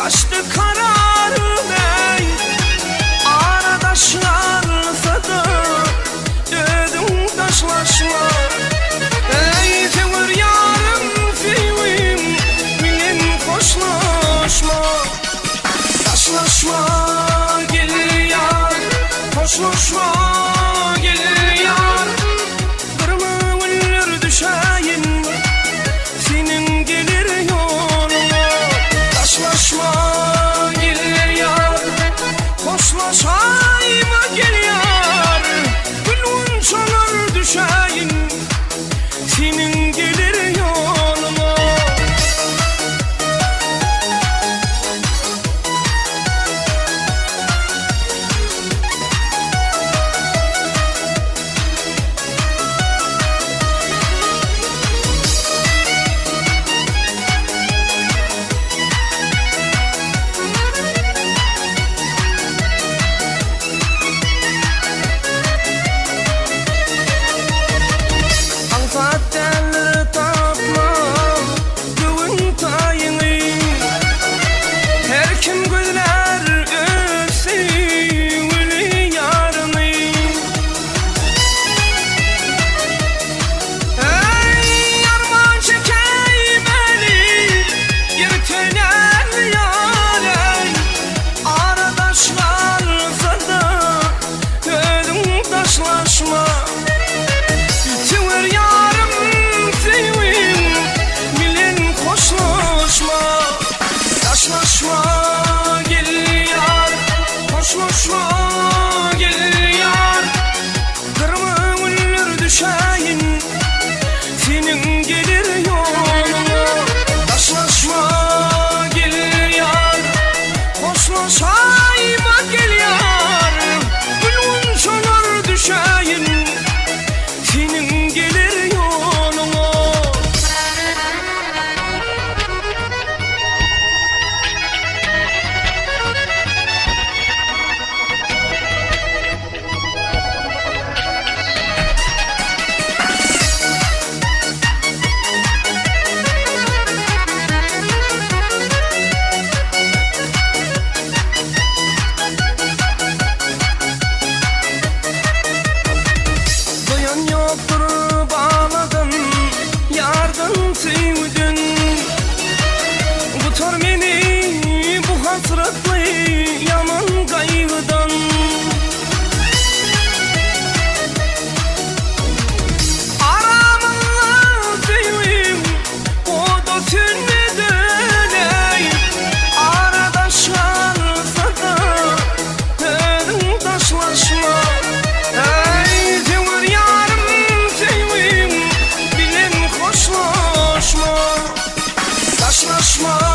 Gaçdy kararym eý Ara daş galsa-da Özüň daşlaşma Eý söwer ýarym söýgim Bilen hoşlaşma Daşlaşma gel ýar Hoşlaşma gel ýar Gyrma güller düşäýin Seniň geler ýoluňa. Daşlaşma gel ýar Hoşlaşaýma gel ýar Gül gunçalar düşäýin Seniň geler ýoluňa. Aňsat däldir tapmak göwün taýyňy, Her kim gözlär öz söýgüli ýaryny. Eý, arman çekäýmeli, ýertenen ýar-eý, Ara daş galsa-da, özüň daşlaşma. Söwer ýarym söýgüň bilen hoşlaşma. Daşlaşma gel ýar, hoşlaşma gel ýar. Gyrma güller düşäýin seniň geler ýoluňa. Daşlaşma gel ýar, hoşlaşaýma gel ýar. Gül gunçalar düşäýin seniň geler ýoluňa. Doýan ýokdur baladan, ýardan, söýgüden. Gutar meni bu hasratly ýaman gaýgydan. Aramyzda söýgim oda sönmeden eý, Ara daş galsa-da özüň daşlaşma. Eý, söwer ýarym söýgim bilen hoşlaşma. Daşlaşma.